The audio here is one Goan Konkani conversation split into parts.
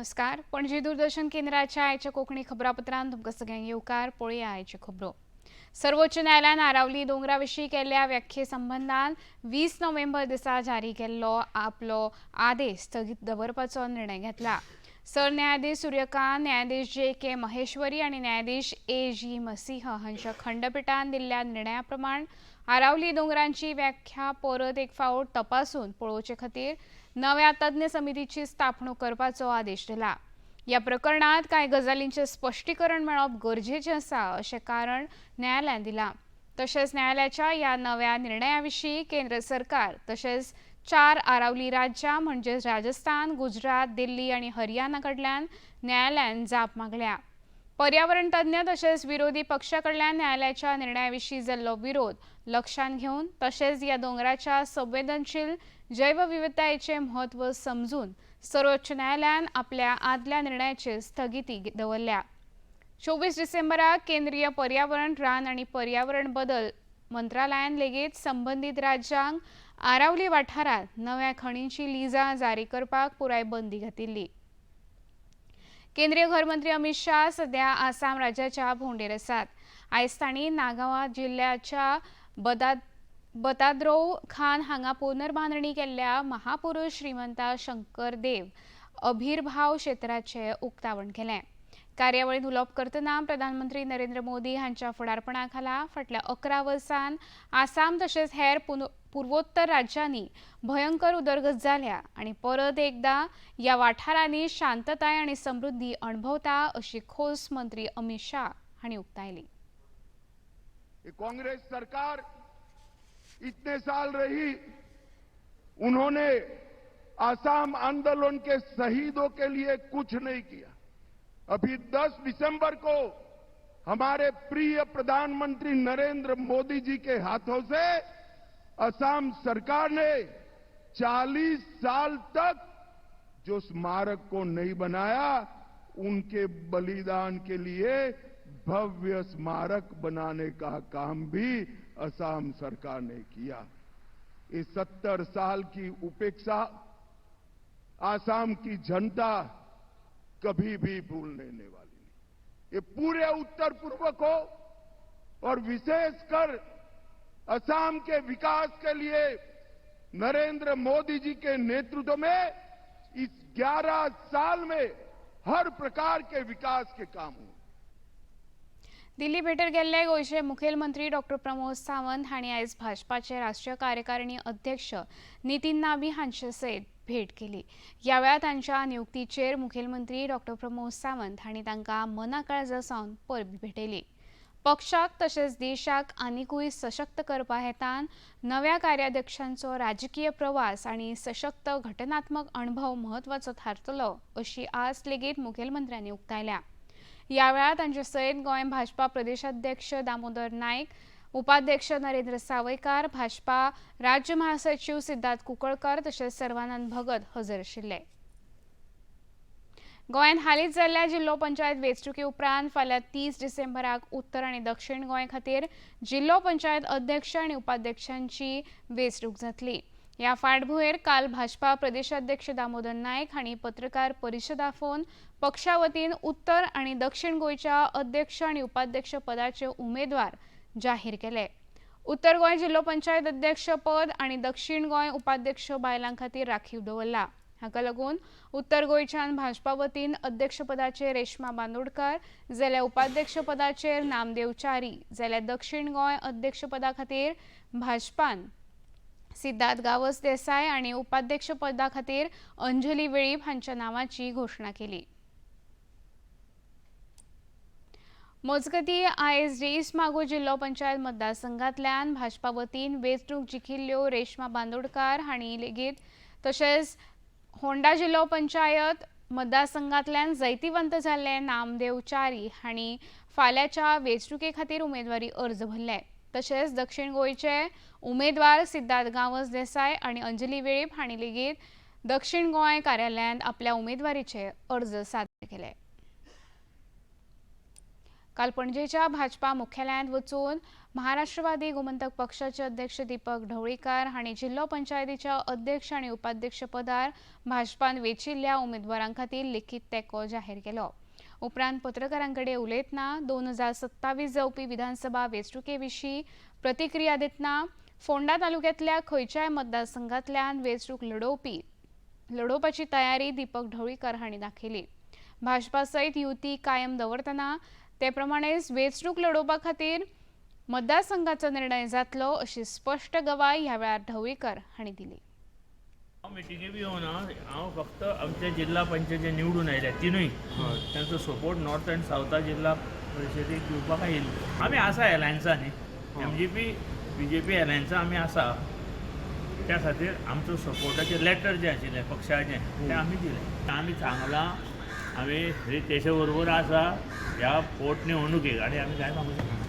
नमस्कार. पणजी दूरदर्शन केंद्राच्या आयच्या कोंकणी खबरापत्रांत तुमकां सगळ्यांक येवकार. पळोवया आयच्यो खबरो. सर्वोच्च न्यायालयान आरावली दोंगरा विशीं केल्ल्या व्याख्ये संबंदान 20 नोव्हेंबर दिसा जारी केल्लो आपलो आदेश स्थगीत दवरपाचो निर्णय घेतला. सरन्यायाधीश सूर्यकांत, न्यायाधीश जे के महेश्वरी आनी न्यायाधीश ए जी मसिह हांच्या खंडपिठान दिल्ल्या निर्णया प्रमाण आरावली दोंगरांची व्याख्या परत एक फावट तपासून पळोवचे खातीर नव्या तज्ञ समितीची स्थापणूक करपाचो आदेश दिला. ह्या प्रकरणात कांय गजालींचें स्पश्टीकरण मेळप गरजेचें आसा अशें कारण न्यायालयान दिलां. तशेंच न्यायालयाच्या ह्या नव्या निर्णया विशीं केंद्र सरकार तशेंच चार आरावली राज्यां म्हणजेच राजस्थान, गुजरात, दिल्ली आनी हरियाणा कडल्यान न्यायालयान जाप मागल्या. पर्यावरण तज्ञ तशेंच विरोधी पक्षा कडल्यान न्यायालयाच्या निर्णया विशीं जाल्लो विरोध लक्षांत घेवन तशेंच ह्या दोंगराच्या संवेदनशील जैवविविधतायेचें म्हत्व समजून सर्वोच्च न्यायालयान आपल्या आदल्या निर्णयाचेर स्थगिती दवरल्या. 24 डिसेंबराक केंद्रीय पर्यावरण, रान आनी पर्यावरण बदल मंत्रालयान लेगीत संबंदीत राज्यांक आरावली वाठारांत नव्या खणींची लिजां जारी करपाक पुराय बंदी घातिल्ली. केंद्रीय घरमंत्री अमित शाह सध्या आसाम राज्याच्या भोंवडेर आसात. आयज तांणी नागांव जिल्ल्याच्या बताद्रोव खान हांगा पुनर्बांदणी केल्ल्या महापुरुष श्रीमंता शंकरदेव अभिरभाव क्षेत्राचें उक्तावण केलें. कार्यावळींत उलोवप करतना प्रधानमंत्री नरेंद्र मोदी हांच्या फुडारपणा खाला फाटल्या 11 वर्सांत आसाम तशेंच हेर पुर्वोत्तर राज्यांनी भयंकर उदरगत जाल्या आनी परत एकदा ह्या वाठारांनी शांतताय आनी समृद्धी अणभवता अशी खोस मंत्री अमित शाह हांणी उक्तायली. ये कांग्रेस सरकार इतने साल रही, उन्होंने आसाम आंदोलन के शहीदों के लिए कुछ नहीं किया. अभी 10 दिसंबर को हमारे प्रिय प्रधानमंत्री नरेंद्र मोदी जी के हाथों से असम सरकार ने 40 साल तक जो स्मारक को नहीं बनाया, उनके बलिदान के लिए भव्य स्मारक बनाने का काम भी असम सरकार ने किया. इस 70 साल की उपेक्षा आसाम की जनता कभी भी भूलने वाली नहीं. ये पूरे उत्तर पूर्व को और विशेषकर असम के विकास के लिए नरेंद्र मोदी जी के नेतृत्व में इस 11 साल में हर प्रकार के विकास के काम हुए. दिल्ली भेटेर गेल्ले गोंयचे मुखेलमंत्री डॉक्टर प्रमोद सावंत हांणी आयज भाजपाचे राष्ट्रीय कार्यकारिणी अध्यक्ष नितीन नाबी हांचे सयत भेट केली. ह्या वेळार तांच्या नियुक्तीचेर मुखेलमंत्री डॉक्टर प्रमोद सावंत हांणी तांकां मनाकाळजा सावन परबी भेटयली. पक्षाक तशेंच देशाक आनिकूय सशक्त करपा हेतान नव्या कार्याध्यक्षांचो राजकीय प्रवास आनी सशक्त घटनात्मक अणभव म्हत्वाचो थारतलो अशी आस लेगीत मुखेलमंत्र्यांनी उक्तायल्या. ह्या वेळार तांचे सयत गोंय भाजपा प्रदेशाध्यक्ष दामोदर नायक, उपाध्यक्ष नरेंद्र सावयकार, भाजपा राज्य महासचीव सिद्धार्थ कुंकळकर तशेंच सर्वानंद भगत हजर आशिल्ले. गोंयांत हालींच जाल्ल्या जिल्लो पंचायत वेंचणुके उपरांत फाल्यां 30 डिसेंबराक उत्तर आनी दक्षिण गोंय खातीर जिल्लो पंचायत अध्यक्ष आनी उपाध्यक्षांची वेंचणूक जातली. ह्या फाटभुंयेर काल भाजपा प्रदेशाध्यक्ष दामोदर नायक हांणी पत्रकार परिशद आफोवन पक्षा वतीन उत्तर आनी दक्षिण गोंयच्या अध्यक्ष आनी उपाध्यक्ष पदाचे उमेदवार जाहीर केले. उत्तर गोंय जिल्लो पंचायत अध्यक्ष पद आनी दक्षिण गोंय उपाध्यक्ष बायलां खातीर राखीव दवरला. हाका लागून उत्तर गोंयच्यान भाजपा वतीन अध्यक्षपदाचेर रेश्मा बांदोडकर जाल्यार उपाध्यक्षपदाचेर नामदेव च्यारी, जाल्यार दक्षिण गोंय अध्यक्षपदा खातीर भाजपान सिद्धार्थ गावस देसाय आनी उपाध्यक्षपदा खातीर अंजली वेळीप हांच्या नांवाची घोशणा केली. मजगतीं, आयज रेईस मागू जिल्लो पंचायत मतदारसंघांतल्यान भाजपा वतीन वेंचणूक जिखिल्ल्यो रेश्मा बांदोडकार हांणी लेगीत तशेंच होंडा जिल्लो पंचायत मतदारसंघांतल्यान जैतिवंत जाल्ले नामदेव च्यारी हांणी फाल्यांच्या वेंचणुके खातीर उमेदवारी अर्ज भरले. तशेंच दक्षिण गोंयचे उमेदवार सिद्धार्थ गांवस देसाय आनी अंजली वेळीप हांणी लेगीत दक्षिण गोंय कार्यालयांत आपल्या उमेदवारीचे अर्ज सादर केले. काल पणजेच्या भाजपा मुख्यालयांत वचून महाराष्ट्रवादी गोमंतक पक्षाचे अध्यक्ष दीपक ढवळीकार हांणी जिल्लो पंचायतीच्या अध्यक्ष आनी उपाध्यक्ष पदार भाजपान वेंचिल्ल्या उमेदवारां खातीर लिखीत तेंको जाहीर केलो. उपरांत पत्रकारां कडेन उलयतना 2027 जावपी विधानसभा वेंचणुके विशीं प्रतिक्रिया दितना फोंडा तालुक्यांतल्या खंयच्याय मतदारसंघांतल्यान वेंचणूक लढोवपाची तयारी दीपक ढवळीकर हांणी दाखयली. भाजपा सयत युती कायम दवरतना ते प्रमाणेच वेंचणूक लढोवपा खातीर मतदारसंघाचो निर्णय जातलो अशी स्पश्ट गवाय ह्या वेळार ढवळीकर हांणी दिली. हांव मिटिंगे बी येवना. हांव फक्त आमचे जिल्हा पंचायत जे निवडून आयल्या तिनूय, तांचो सपोर्ट नॉर्थ अँड सावथा जिल्हा परिशदेक दिवपाक आयिल्ले. आमी आसा एलायन्सा न्ही, एमजीपी बीजेपी एलायन्सा आमी आसा. त्या खातीर आमचो सपोर्टाचें लेटर जें आशिल्लें पक्षाचें तें आमी दिलें. आमी सांगलां, आमी रितेशा बरोबर आसा ह्या पोटनिवडणुकेक आनी आमी कांय सांगूंक शकना.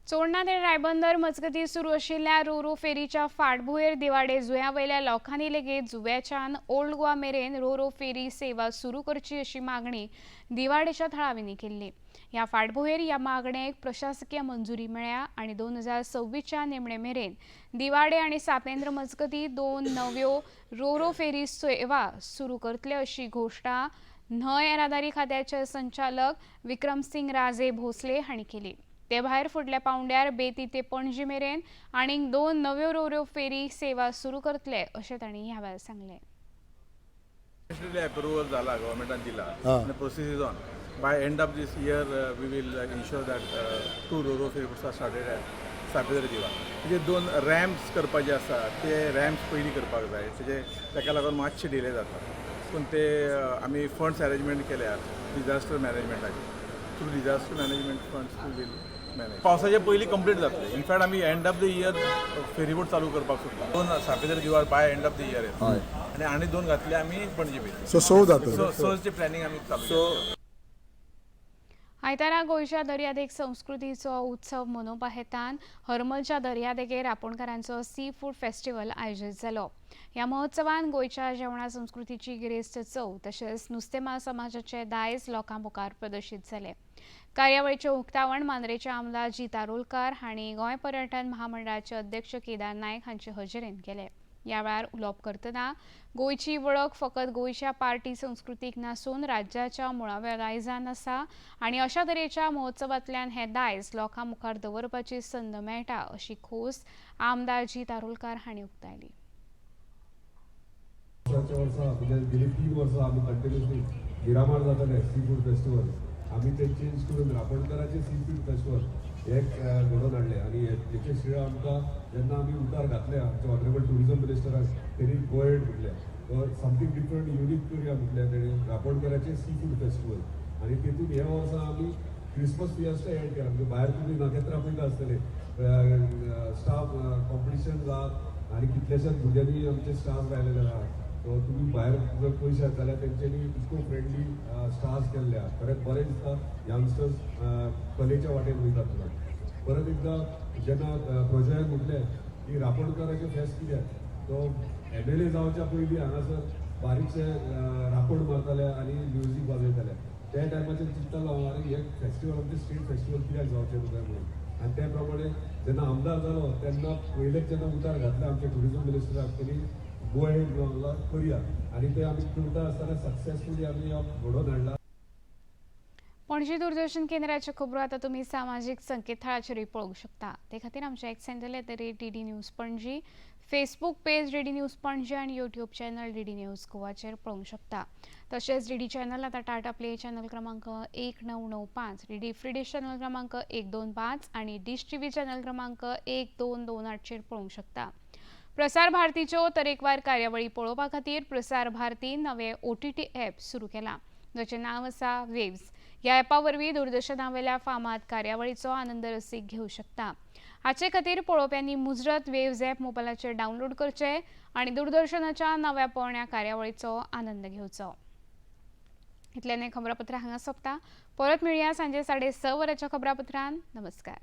चोडणा ते रायबंदर मजगतीं सुरू आशिल्ल्या रोरो फेरीच्या फाटभुंयेर दिवाडे जुंव्या वयल्या लोकांनी लेगीत जुंव्याच्यान ओल्ड गोवा मेरेन रोरो फेरी सेवा सुरू करची अशी मागणी दिवाडेच्या थळाव्यांनी केल्ली. ह्या फाटभुंयेर ह्या मागणेक प्रशासकीय मंजुरी मेळ्ळ्या आनी 2026च्या निमणे मेरेन दिवाडे आनी सापेंद्र मजगतीं दोन नव्यो रोरो फेरी सेवा सुरू करतले अशी घोशणा न्हंय येरादारी खात्याचे संचालक विक्रमसिंग राजे भोसले हांणी केली. ते भायर फुडल्या पावंड्यार बेती ते पणजी मेरेन आनीक दोन नव्यो रोरो फेरी सेवा सुरू करतले अशें तांणी ह्या वेळार सांगलें. अप्रुवल जाला, गव्हर्मेंटान दिला आनी process is on. By end of this year we will ensure that two ro-ro ferries are started at Sapedra Diva. तेजे दोन रॅम्प्स करपाचे आसा, ते रॅम्प्स पयलीं करपाक जाय. तेजे ताका लागून मातशे डिले जाता, पूण ते आमी फंड्स अरेंजमेंट केल्या disaster मॅनेजमेंटाचे. Through disaster management funds we will manage. पावसाच्या पयलीं कंप्लीट जातले. इनफॅक्ट आमी end of the year ferryboat चालू करपाक सोदता. दोन सापेदर दिवार by end of the year आनी आनी दोन घातले आमी पणजे भितर. सो स जातले. सो सचे प्लॅनिंग आमी चालू सो. आयतारा गोंयच्या दर्यादेग संस्कृतीचो उत्सव मनोवपा हेतान हरमलच्या दर्यादेगेर आपोणकारांचो सी फूड फेस्टिवल आयोजीत जालो. ह्या महोत्सवान गोंयच्या जेवणा संस्कृतीची गिरेस्त चव तशेंच नुस्तेमार समाजाचे दायज लोकां मुखार प्रदर्शीत जालें. कार्यावळीचें उक्तावण मांद्रेचे आमदार जीत आरोलकार हांणी गोंय पर्यटन महामंडळाचे अध्यक्ष केदार नायक हांचे हजेरेन केलें. ह्या वेळार उलोवप करतना गोंयची वळख फकत गोंयच्या पार्टी संस्कृतीक नासून राज्याच्या मुळाव्या दायजान आसा आनी अशा तरेच्या महोत्सवांतल्यान हें दायज लोकां मुखार दवरपाची संद मेळटा अशी खोस आमदार जीत आरोलकार हांणी उक्तायली. वर्साच्या वर्सा, म्हणजे गेली 3 वर्सां आमी कंटिन्युअसली मिरामार जाताले सी फूड फेस्टिवल, आमी ते चेंज करून रापणकाराचे सी फूड फेस्टिवल हे घडोवन हाडले. आनी हेचे श्रेय आमकां जेन्ना आमी उतार घातले आमचे ऑनरेबल ट्युरिजम मिनिस्टराक, तेणी गो अहेड म्हटलें, समथींग डिफरंट युनीक करूया म्हटलें. तेणी रापणकाराचे सी फूड फेस्टिवल आनी तेतून ह्या वर्सा आमी क्रिसमस फिएस्टा एड केला. म्हणजे भायर तुमी नखेत्रां पळयता आसतले, स्टार कॉम्पिटिशन जात आनी कितलेशेच भुरग्यांनी आमचे स्टार्स लायलेले आहात. सो तुमी भायर जर पळयशात जाल्यार तेंच्यांनी इको फ्रेंडली स्टार्स केल्ले आहात. खरेंच बरें दिसता, यंगस्टर्स कलेच्या वाटेन वयतात म्हणून. परत एकदां जेन्ना प्रजयान म्हटलें की रापणकाराचें फेस्त कित्याक, तो एमएलए जावच्या पयलीं हांगासर बारीकशे रापण मारताले आनी म्युजीक वाजयताले. त्या टायमाचेर चिंततालो हांव, आरे, हे फेस्टिवल आमचें स्टेट फेस्टिवल कित्याक जावचें न्हू काय म्हणून. आनी त्या प्रमाणे जेन्ना आमदार जालो तेन्ना पयलेच जेन्ना उतार घातले आमच्या ट्युरिजम मिनिस्टराक, तेणी गो अहेड म्हणला, करूया. आनी ते आमी करता आसतना सक्सेसफुली आमी हो घडोवन हाडला. पणजी दूरदर्शन केंद्राच्यो खबरो आतां तुमी सामाजीक संकेतथळाचेरूय पळोवंक शकता. ते खातीर आमच्या X handle @DDNews Panaji, Facebook page DD News Panaji आनी युट्यूब चॅनल डीडी न्यूज गोवाचेर पळोवंक शकता. तशेंच डीडी चॅनल आतां टाटा प्ले चॅनल क्रमांक 1995, डीडी फ्री डिश चॅनल क्रमांक 125 आनी डिश टीव्ही चॅनल क्रमांक 1228चेर पळोवंक शकता. प्रसार भारतीच्यो तरेकवार कार्यावळी पळोवपा खातीर प्रसार भारतीन नवें ओटीटी ॲप सुरू केलां, जाचें नांव आसा वेव्स. ह्या ॲपा वरवीं दूरदर्शनावेल्या फामाद कार्यावळीचो आनंद रसीक घेवं शकता. हाचे खातीर पळोवप्यांनी मुजरत वेव्ज ॲप मोबायलाचेर डावनलोड करचें आनी दूरदर्शनाच्या नव्या पोरण्या कार्यावळीचो आनंद घेवचो. इतल्यान हें खबरापत्र हांगा सोंपता. परत मेळया सांजे 6:30 वरांच्या खबरापत्रान. नमस्कार.